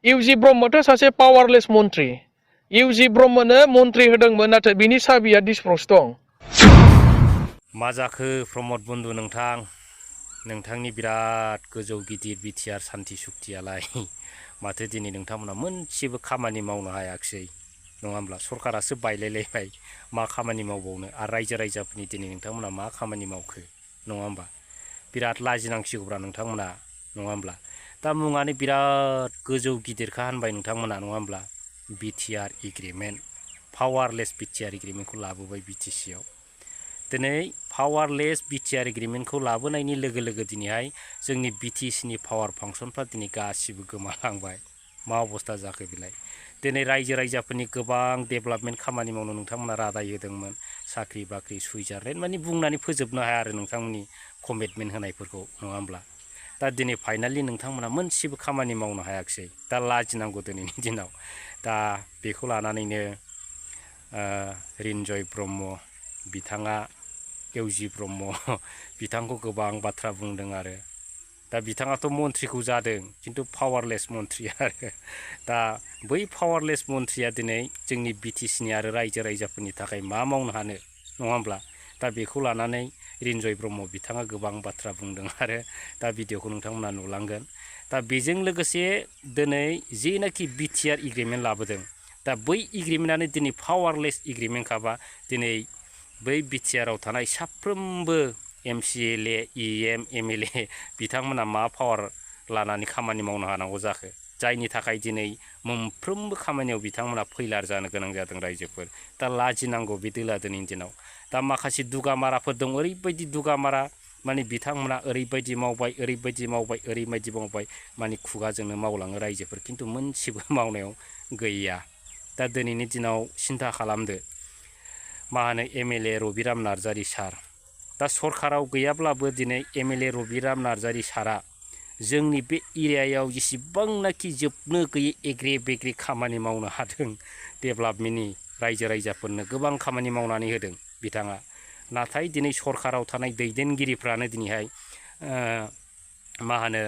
इउजि ब्रह्मथ' सासे पावारलेस मन्त्रि इउजि ब्रह्मनो मन्त्रि होदोंमोन नाथाय बिनि साबिया डिसप्र'स दं। मा जाखो प्रमद बन्धु नोंथां नोंथांनि बिराद गोजौ गिदिर बिटिआर सान्थि सुक्तियालाय माथो दिनै नोंथांमोना मोनसेबो खामानि मावनो हायाखिसै नङा होमब्ला सरकारासो बायलायलायबाय मा खामानि मावबावनो आरो रायजो राजाफोरनि दिनै नोंथांमोना मा खामानि मावखो नङा होमबा बिराद लाजिनांसिगौब्रा नोंथांमोना नङा होमब्ला दा मुङानो बिराद गोजौ गिदिरखा होनबाय नोंथांमोना नङा होमब्ला बिटिआर एग्रिमेन्ट पावारलेस बिटिआर एग्रिमेन्टखौ लाबोबाय बिटिसिआव दिनै पावारलेस बिटिआर एग्रिमेन्टखौ लाबोनायनि लोगो लोगो दिनैहाय जोंनि बिटिसिनि पावार फांसनफ्रा दिनै गासिबो गोमालांबाय मा अबस्था जाखो बेलाय दिनै रायजो राजाफोरनि गोबां डेभेलपमेन्ट खामानि मावनो नोंथांमोना रादाय होदोंमोन साख्रि बाख्रि सुइजारलेण्ड माने बुंनानै फोजोबनो हाया आरो नोंथांमोननि कमिटमेन्ट होनायफोरखौ नङा होमब्ला दा दिनै फाइनालि नोंथांमोना मोनसेबो खामानि मावनो हायाखिसै दा लाजिनांगौ दिनैनि दिनाव दा बेखौ लानानैनो रिन्जय ब्रह्म बिथाङा इउजि ब्रह्म बिथांखौ गोबां बाथ्रा बुंदों आरो दा बिथाङाथ' मन्थ्रिखौ जादों खिन्थु पावारलेस मन्थ्रि आरो दा बै पावारलेस मन्थ्रिया दिनै जोंनि बिटिसिनि आरो रायजो राजाफोरनि थाखाय मा मावनो हानो नङा होमब्ला दा बेखौ लानानै रिन्जय ब्रह्म बिथाङा गोबां बाथ्रा बुंदों आरो दा भिडिअखौ नोंथांमोना नुलांगोन दा बेजों लोगोसे दिनै जेनाखि बिटिआर एग्रिमेन्ट लाबोदों दा बै एग्रिमेन्टआनो दिनै पावारलेस एग्रिमेन्टखाबा दिनै बै बिटिआरआव थानाय साफ्रोमबो एमसिएलए इएम एमएलए बिथांमोना मा पावार लानानै खामानि मावनो हानांगौ जाखो जायनि थाखाय दिनै मोनफ्रोमबो खामानियाव बिथांमोना फैलार जानो गोनां जादों रायजोफोर दा लाजिनांगौ बे दोला दिनैनि दिनाव दा माखासे दुगामाराफोर दं ओरैबायदि दुगामारा माने बिथांमोना ओरैबायदि मावबाय माने खुगाजोंनो मावलाङो रायजोफोर खिन्थु मोनसेबो मावनायाव गैया दा दिनैनि दिनाव सिन्था खालामदो मा होनो एमएलए रबिराम नार्जारि सार दा सरकाराव गैयाब्लाबो दिनै एमएलए रबिराम नार्जारि सारा जोंनि बे एरियायाव जेसेबांनाखि जोबनो गैयै एग्रे बेग्रे खामानि मावनो हादों डेभेलपमेन्टनि रायजो राजाफोरनो गोबां खामानि मावनानै होदों बिथाङा नाथाय दिनै सरकाराव थानाय दैदेनगिरिफ्रानो दिनैहाय मा होनो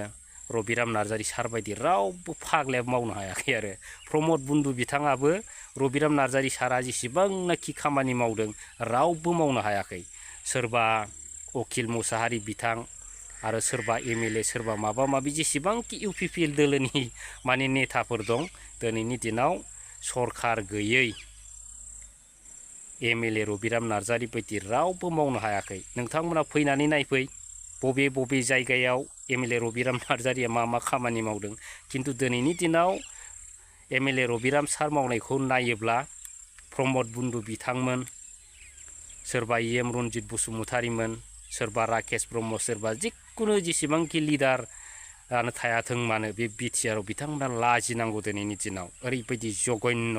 रबिराम नार्जारि सार बायदि रावबो फाग्लाया मावनो हायाखै आरो प्रमद बन्धु बिथाङाबो रबिराम नार्जारि सारा जेसेबांनाखि खामानि मावदों रावबो मावनो हायाखै सोरबा अखिल मुसाहारि बिथां आरो सोरबा एमएलए सोरबा माबा माबि जेसेबांखि इउपिपिएल दोलोनि माने नेताफोर दं दिनैनि दिनाव सरकार गैयै एमएलए रबिराम नार्जारि बायदि रावबो मावनो हायाखै नोंथांमोना फैनानै नायफै बबे जायगायाव एमएलए रबिराम नार्जारिया मा खामानि मावदों खिन्थु दिनैनि दिनाव एमएलए रबिराम सार मावनायखौ नायोब्ला प्रमद बन्धु बिथांमोन सोरबा इएम रन्जित बसुमतारिमोन सोरबा राकेश ब्रह्म सोरबा जिखुनु जेसेबांखि लिडारानो थायाथों मानो बे बिटिआरआव बिथांमोना लाजिनांगौ दिनैनि दिनाव ओरैबायदि जघन्य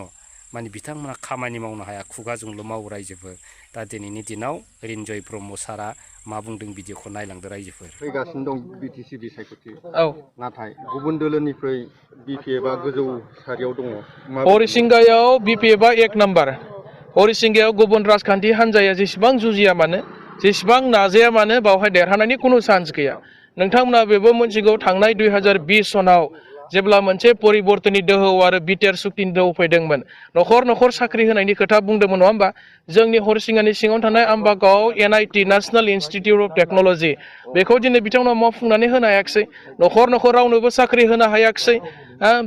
माने बिथांमोना खामानि मावनो हाया खुगाजोंल' मावो रायजोफोर दा दिनैनि दिनाव रिन्जय ब्रह्म सारा मा बुंदों भिडिअखौ नायलांदो रायजोफोर फैगासिनो दं बिटिसि बिसायख'थि नाथाय गुबुन दोलोनिफ्राय बिपिएफआ गोजौ सारियाव दङ हरिसिंगायाव बिपिएफआ 1 नाम्बार हरिसिंगायाव गुबुन राजखान्थि हान्जाया जेसेबां जुजिया मानो जेसेबां नाजाया मानो बावहाय देरहानायनि खुनु चान्स गैया नोंथांमोना बेबो मोनथिगौ थांनाय 2020 सनाव जेब्ला मोनसे परिबर्तननि दोहौ आरो बिटिआर सुक्तिनि दोहौ फैदोंमोन न'खर साख्रि होनायनि खोथा बुंदोंमोन नङा होमबा जोंनि हरिसिंगानि सिङाव थानाय Ambagaon NIT national institute of technology बेखौ दिनै बिथांमोना मावफुंनानै होनो हायाखिसै न'खर रावनोबो साख्रि होनो हायाखिसै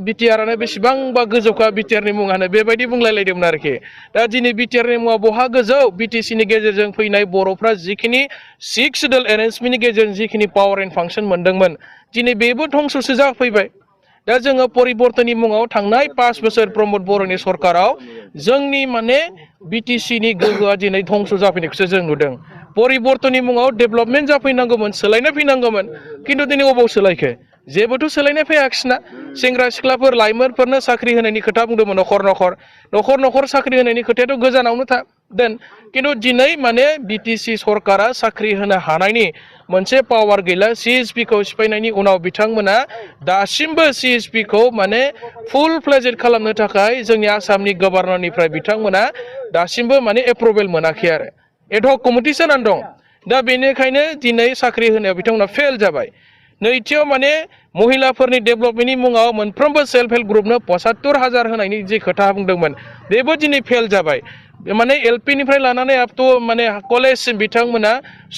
बिटिआरानो बेसेबांबा गोजौखा बिटिआरनि मुङानो बेबायदि बुंलायलायदोंमोन आरोखि दा दिनै बिटिआरनि मुङा बहा गोजौ बिटिसिनि गेजेरजों फैनाय बर'फ्रा जिखिनि 6 सिडुल एरेन्जमेन्टनि गेजेरजों जिखिनि पावार एन्ड फांसन मोनदोंमोन दिनै बेबो धंस'सो जाफैबाय दा जोङो परिबर्तननि मुङाव थांनाय 5 बोसोर प्रमद बर'नि सरकाराव जोंनि माने बिटिसिनि गोहोआ दिनै धंस' जाफैनायखौसो जों नुदों परिबर्तननि मुङाव डेभेलपमेन्ट जाफैनांगौमोन सोलायनाय फैनांगौमोन खिन्थु दिनै अबाव सोलायखो जेबोथ' सोलायनाय फैयाखिसैना सेंग्रा सिख्लाफोर लाइमोनफोरनो साख्रि होनायनि खोथा बुंदोंमोन न'खर साख्रि होनायनि खोथायाथ' गोजानावनो दोन खिन्थु दिनै माने बिटिसि सरकारा साख्रि होनो हानायनि मोनसे पावार गैला सिएसपिखौ सिफायनायनि उनाव बिथांमोना दासिमबो सिएसपिखौ माने फुल फ्लेजेड खालामनो थाखाय जोंनि आसामनि गभर्नरनिफ्राय बिथांमोना दासिमबो माने एप्रुभेल मोनाखै आरो एडहक कमिटि जानानै दं दा बेनिखायनो दिनै साख्रि होनायाव बिथांमोना फेल जाबाय नैथियाव माने महिलाफोरनि डेभेलपमेन्टनि मुङाव मोनफ्रोमबो सेल्फ हेल्प ग्रुपनो 75,000 होनायनि जे खोथा बुंदोंमोन बेबो दिनै फेल जाबाय माने एलपिनिफ्राय लानानै आप टु माने कलेजसिम बिथांमोना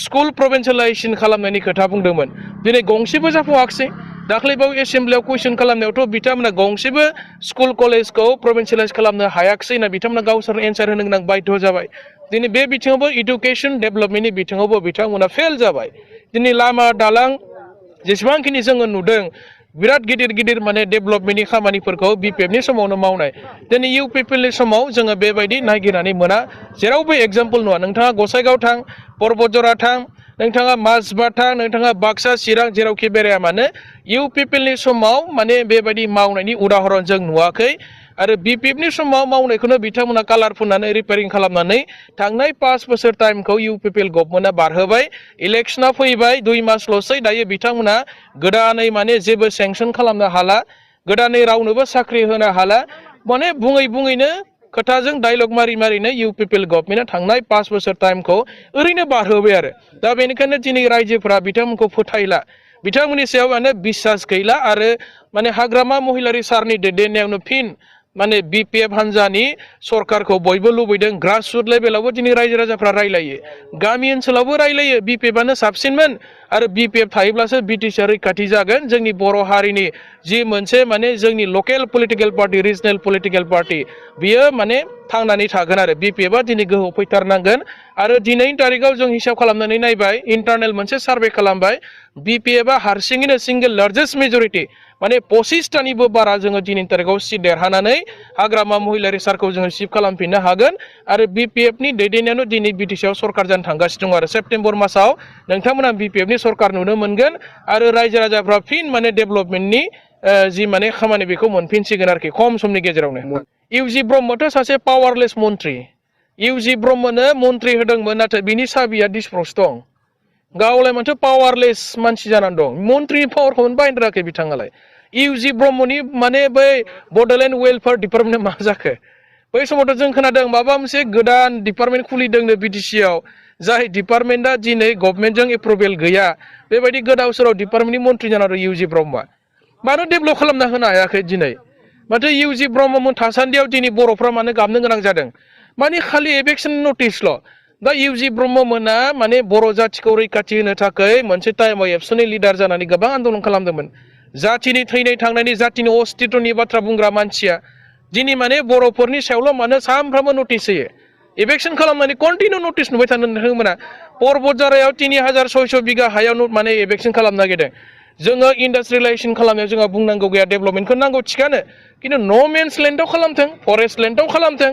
स्कुल प्रभिन्सियेलाइजेसन खालामनायनि खोथा बुंदोंमोन दिनै गंसेबो जाफुङाखिसै दाख्लैबाव एसेम्ब्लियाव कुइसन खालामनायावथ' बिथांमोना गंसेबो स्कुल कलेजखौ प्रभिन्सियेलाइज खालामनो हायाखिसै होनना बिथांमोना गावसोर एन्सार होनो गोनां बाध्य जाबाय दिनै बे बिथिङावबो इडुकेसन डेभेलपमेन्टनि बिथिङावबो बिथांमोना फेल जाबाय दिनै लामा दालां जेसेबांखिनि जोङो नुदों बिराद गिदिर गिदिर माने डेभेलपमेन्टनि खामानिफोरखौ बिपिएफनि समावनो मावनाय दिनै इउपिपिएलनि समाव जोङो बेबायदि नागिरनानै मोना जेरावबो एग्जाम्पल नुवा नोंथाङा गसाइगाव थां पर्बतजरा थां नोंथाङा माजबाद थां नोंथाङा बाक्सा चिरां जेरावखि बेराया मानो इउपिपिएलनि समाव माने बेबायदि मावनायनि उदाहरन जों नुवाखै आरो बिपिएफनि समाव मावनायखौनो बिथांमोना कालार फुननानै रिपेयारिं खालामनानै थांनाय 5 बोसोर टाइमखौ इउपिपिएल गभर्नमेन्टआ बारहोबाय इलेक्सना फैबाय 2 मासल'सै दायो बिथांमोना गोदानै माने जेबो सेंसन खालामनो हाला गोदानै रावनोबो साख्रि होनो हाला माने बुङैनो खोथाजों डायलग मारिनो इउपिपिएल गभर्नमेन्टआ थांनाय 5 बोसोर टाइमखौ ओरैनो बारहोबाय आरो दा बेनिखायनो दिनै रायजोफोरा बिथांमोनखौ फोथायला बिथांमोननि सायाव माने बिश्वास गैला आरो माने हाग्रामा महिलारि सारनि दैदेननायावनो फिन माने बिपिएफ हान्जानि सरकारखौ बयबो लुबैदों ग्रासरुट लेभेलावबो दिनै रायजो राजाफ्रा रायलायो गामि ओनसोलावबो रायलायो बिपिएफआनो साबसिनमोन आरो बिपिएफ थायोब्लासो बिटिसिआ रैखाथि जागोन जोंनि बर' हारिनि जि मोनसे माने जोंनि local political party regional political party बियो माने थांनानै थागोन आरो बिपिएफआ दिनै गोहोआव फैथारनांगोन आरो दिनैनि तारिखाव जों हिसाब खालामनानै नायबाय इन्टारनेल मोनसे सार्भे खालामबाय बिपिएफआ हारसिङैनो सिंगेल लार्जेस्ट मेजरिटी माने 25टानिबो बारा जोङो दिनैनि तारिखाव सिट देरहानानै हाग्रामा महिलारि सारखौ जोङो रिसिभ खालामफिननो हागोन आरो बिपिएफनि दैदेननायावनो दिनै बिटिसिआव सरकार जानो थांगासिनो दं आरो सेप्तेम्बर मासाव नोंथांमोना बिपिएफनि सरकार नुनो मोनगोन आरो रायजो राजाफ्रा फिन माने डेभेलपमेन्टनि जि माने खामानि बेखौ मोनफिनसिगोन आरोखि खम समनि गेजेरावनो इउजि ब्रह्मथ' सासे पावारलेस मन्त्रि इउजि ब्रह्मनो मन्त्रि होदोंमोन नाथाय बिनि साबिया डिसप्र'स दं गावलाय माथो पावारलेस मानसि जानानै दं मन्त्रिनि पावारखौनो बाहायनो रोङाखै बिथाङालाय इउजि ब्रह्मनि माने बै बड'लेण्ड वेलफेयार डिपार्टमेन्टआ मा जाखो बै समावथ' जों खोनादों माबा मोनसे गोदान डिपार्टमेन्ट खुलिदोंनो बिटिसिआव जाय डिपार्टमेन्टआ दिनै गभर्नमेन्टजों एप्रुभेल गैया बेबायदि गोदाव सोराव डिपार्टमेन्टनि मन्त्रि जाना दं इउजि ब्रह्मआ मानो डेभेलप खालामना होनो हायाखै दिनै माथो इउजि ब्रह्ममोन थासान्दियाव दिनै बर'फ्रा मानो गाबनो गोनां जादों माने खालि एभेक्सन नटिसल' दा इउजि ब्रह्ममोना माने बर' जाथिखौ रैखाथि होनो थाखाय मोनसे टाइमाव एबसुनि लिडार जानानै गोबां आन्दलन खालामदोंमोन जातिनि थैनाय थांनायनि जातिनि अस्तित्वनि बाथ्रा बुंग्रा मानसिया दिनै माने बर'फोरनि सायावल' मानो सानफ्रामबो नटिस होयो एभेक्सन खालामनानै कन्टिनिउ नटिस नुबाय थानो होमोना पर्बतजारायाव 3600 बिगा हायाव माने एभेक्सन खालामनो नागिरदों जोङो इन्डास्ट्रियेलाइजेसन खालामनायाव जोंहा बुंनांगौ गैया डेभेलपमेन्टखौ नांगौ थिखानो खिन्थु न' मेन्स लेन्डआव खालामथों फरेस्ट लेन्डआव खालामथों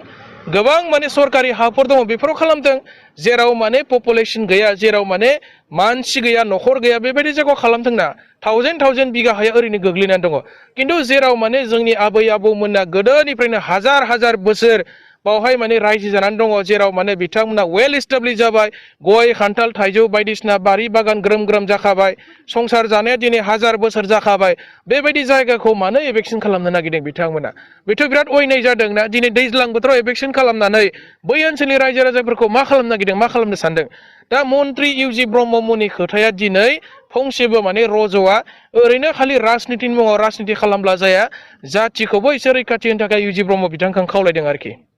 गोबां माने सरकारि हाफोर दङ बेफोराव खालामथों जेराव माने पपुलेसन गैया जेराव माने मानसि गैया न'खर गैया बेबायदि जायगायाव खालामथों ना थावजेन बिगा हाया ओरैनो गोग्लैनानै दङ खिन्थु जेराव माने जोंनि आबै आबौमोना गोदोनिफ्रायनो हाजार बोसोर बावहाय माने रायजो जानानै दङ जेराव माने बिथांमोना वेल एस्टाब्लिश जाबाय गय खान्थाल थाइजौ बायदिसिना बारि बागान ग्रोम जाखाबाय संसार जानाया दिनै हाजार बोसोर जाखाबाय बेबायदि जायगाखौ मानो एभेक्सन खालामनो नागिरदों बिथांमोना बेथ' बिराद अयनाय जादों ना दिनै दैज्लां बोथोराव एभेक्सन खालामनानै बै ओनसोलनि रायजो राजाफोरखौ मा खालामनो नागिरदों मा खालामनो सानदों दा मन्त्रि इउजि ब्रह्ममोननि खोथाया दिनै फंसेबो माने रज'आ ओरैनो खालि राजनितिनि मुङाव राजनिति खालामब्ला जाया जातिखौबो एसे रैखाथि होनो थाखाय इउजि ब्रह्म बिथांखौ खावलायदों आरोखि